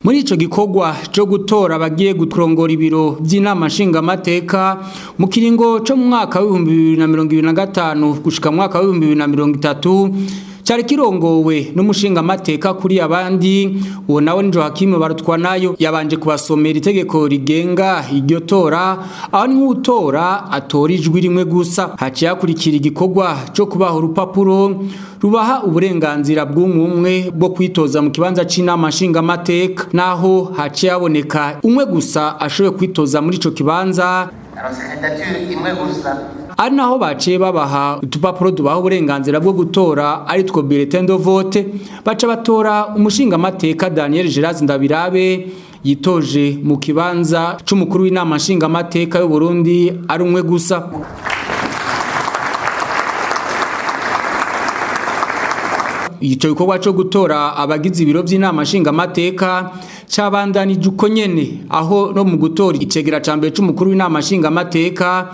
Muri ico gikorwa co gutora abagiye gutrongora ibiro vy'inama nshingamateka mu kiringo co mu mwaka w'2025 gushika mu mwaka w'2030 cari kirongowe n'umushingamateka kuri abandi, uwo nawe ni Joachim Barutwanayo. Yabanje kubasomera itegeko rigenga iryo tora, aho n'utora atora ijwi rimwe gusa. Haciye hakurikira igikorwa co kubaha urupapuro rubaha uburenganzira bw'umwe bwo kwitoza mu kibanza c'inama nshingamateka, naho haciye haboneka umwe gusa ashoboye kwitoza muri ico kibanza, imwe gusa, ari naho baciye babaha utupapuro tubaha uburenganzira bwo gutora, ari two bulletin de vote. Baca batora umushingamateka Daniel Gerard Ndabirabe yitoje mu kibanza c'umukuru w'inama nshingamateka y'u Burundi ari umwe gusa. Ico gikorwa co gutora abagize ibiro vy'inama nshingamateka cabandanije uko nyene, aho no mu gutora icegera ca mbere c'umukuru w'inama nshingamateka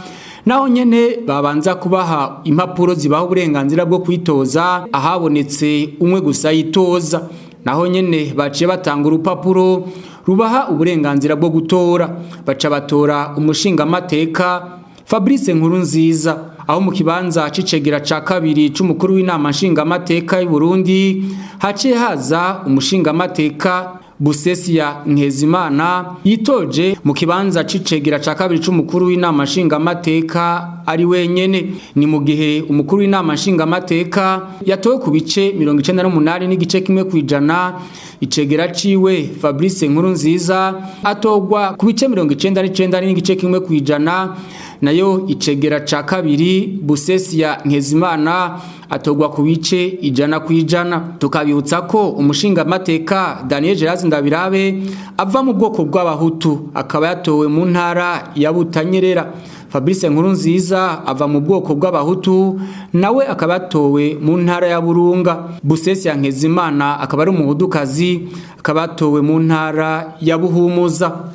naho nyene babanza kubaha impapuro zibaha uburenganzira bwo kwitoza, ahabonetse umwe gusa yitoza. Naho nyene baciye batanga urupapuro rubaha uburenganzira bwo gutora, baca batora umushingamateka Fabrice Nkurunziza, aho mu kibanza c'icegera ca kabiri c'umukuru w'inama nshingamateka y'u Burundi haciye haza umushingamateka Busesia Nkezimana yitoje mu kibanza c'icegera ca kabiri c'umukuru w'inama nshingamateka ari wenyene. Ni mu gihe umukuru w'inama nshingamateka yatowe ku bice 98.1 kwijana, icegera ciwe Fabrice Nkurunziza atogwa ku bice 99.1 kwijana, nayo icegera ca kabiri Busesia Nkezimana atogwa ku bice 100%. Tukabibutsa ko umushingamateka Daniel Gerard Ndabirabe ava mu bwoko bw'abahutu, akaba yatowe mu ntara ya Butanyerera. Fabrice Nkurunziza ava mu bwoko bw'abahutu, nawe akaba yatowe mu ntara ya Burunga. Busesia Nkezimana akaba ari umuhudukazi, akaba yatowe mu ntara ya Buhumuza.